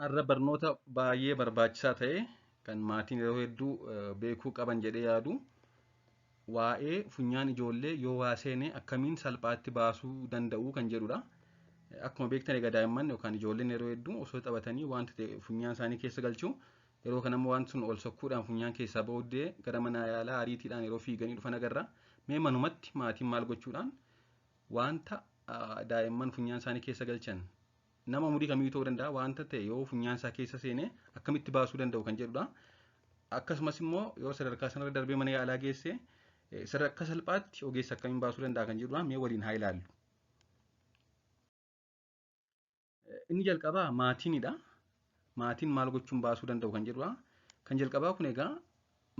Har'a barnoota baay'ee barbaachisaa ta'e kan maatiin yeroo hedduu beekuu qaban jedhee yaadu waa'ee funyaan ijoollee yoo waa seene akkamiin salphaatti baasuu danda'u kan jedhudha. Akkuma beektan egaa daa'imman yookaan ijoolleen yeroo hedduu osoo taphatanii wanta ta'e funyaan isaanii keessa galchu. Yeroo kana immoo wanti sun ol sokkuudhaan funyaan keessaa booddee gara mana yaalaa ariitiidhaan yeroo fiiganii dhufan agarra. Mee manumatti maatiin maal gochuudhaan wanta daa'imman funyaan isaanii keessa galchan nama umurii kamiyyuu ta'uu danda'a wanta ta'e yoo funyaan isaa keessa seene akkamitti baasuu danda'u kan jedhudha. Akkasumas immoo yoo sadarkaa sanarra darbee mana yaalaa geesse sadarkaa salphaatti ogeessa akkamiin baasuu danda'a kan jedhudha. Mee waliin haa ilaallu. Inni jalqabaa maatiinidha. Maatiin maal gochuun baasuu danda'u kan jedhudha. Kan jalqabaa kun egaa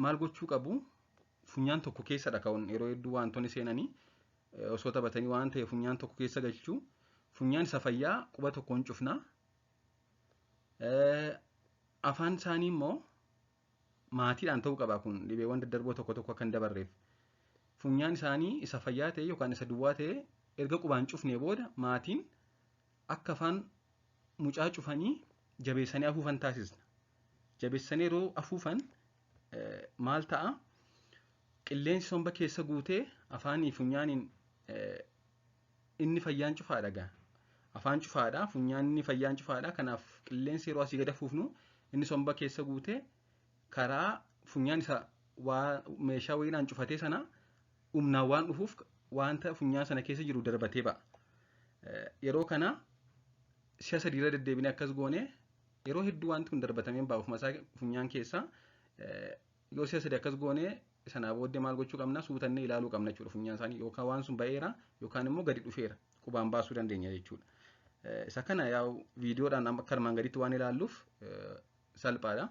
maal gochuu qabu funyaan tokko keessadha ka'uun yeroo hedduu wantoonni seenanii osoo taphatanii waan ta'e funyaan tokko keessa galchuu. Funyaan isa fayyaa quba tokkoon cufna. Afaan isaanii immoo maatiidhaan ta'uu qaba kun dhibeewwan daddarboo tokko tokko akka hin dabarreef. Funyaan isaanii isa fayyaa ta'e yookaan isa duwwaa ta'e erga qubaan cufnee booda maatiin akka afaan mucaa cufanii jabeessanii afuufan taasisna. Jabeessanii yeroo afuufan maal ta'a? Qilleensi somba keessa guutee afaanii funyaaniin inni fayyaan cufaadha gaa. Afaan cufaadha, funyaan inni fayyaan cufaadha. Kanaaf qilleensi yeroo asii gad afuufnu inni somba keessa guutee karaa funyaan isa waa meeshaa wayiidhaan cufatee sana humnaan waan dhufuuf wanta funyaan sana keessa jiru darbatee ba'a. Yeroo kana si'a sadii irra deddeebinee akkas goone yeroo hedduu wanti kun darbatamee ba'a ofuma isaa funyaan keessa yoo si'a sadii akkas goone sanaa booddee maal gochuu qabna suutannee ilaaluu qabna jechuudha funyaan isaanii yookaan waan sun ba'eera yookaan immoo gadi dhufeera qubaan baasuu dandeenya jechuudha. Isa kana yaa'u viidiyoodhaan akka armaan gaditti waan ilaalluuf salphaadha.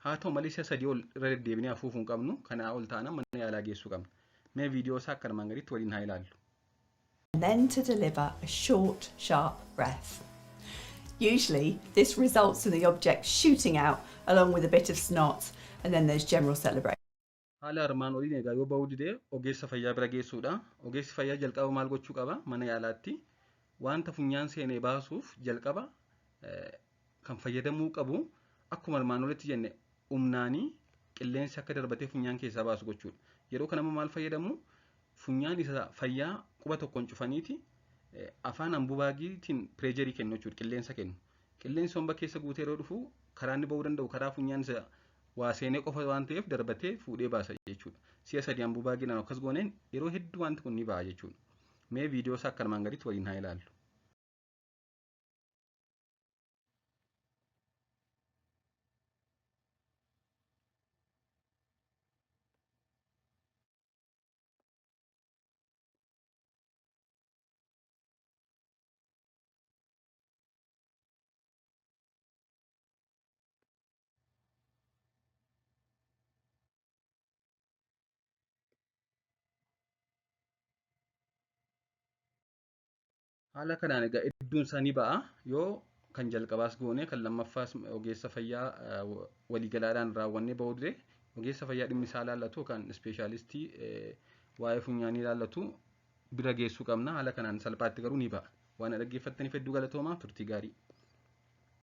Haa ta'u malee si'a sadii ol irra deddeebinee afuufuu hin qabnu kanaa ol taanaan mana yaalaa geessuu qabna. Mee viidiyoo isaa akka armaan gaditti waliin haa ilaallu. And then to deliver a short, sharp breath. Usually, this results in the object shooting out along with a bit of snot, and then there's general celebration. Haala armaan oliin egaa yoo ba'uu didee ogeessa fayyaa bira geessuudha. Ogeessi fayyaa jalqaba maal gochuu qaba? Mana yaalaatti wanta funyaan seenee baasuuf jalqaba kan fayyadamuu qabu akkuma armaan olitti jenne humnaanii qilleensi akka darbatee funyaan keessaa baasu gochuudha. Yeroo kana maal fayyadamu? Funyaan isa fayyaa quba tokkoon cufaniiti afaan ambubaagiitiin pireejarii kennu jechuudha qilleensa kennu. Qilleensi somba keessa guutee yeroo dhufu karaa inni ba'uu danda'u karaa funyaan isa waa seenee qofa waan ta'eef darbatee fuudhee baasa jechuudha. Si'a sadii ambubaagiidhaan akkas gooneen yeroo hedduu wanti kun ni ba'a jechuudha. Mee viidiyoo isaa akka armaan gaditti waliin haa ilaallu. Haala kanaan egaa hedduun isaanii ba'a. Yoo kan jalqabaas goone kan lammaffaas ogeessa fayyaa waliigalaadhaan raawwannee ba'uu dide ogeessa fayyaa dhimmi isaa ilaallatu yookaan ispeeshaalistii waa'ee funyaanii ilaallatu bira geessuu qabna. Haala kanaan salphaatti garuu ni ba'a. Waan dhaggeeffattaniif hedduu galatoomaa turtii gaarii.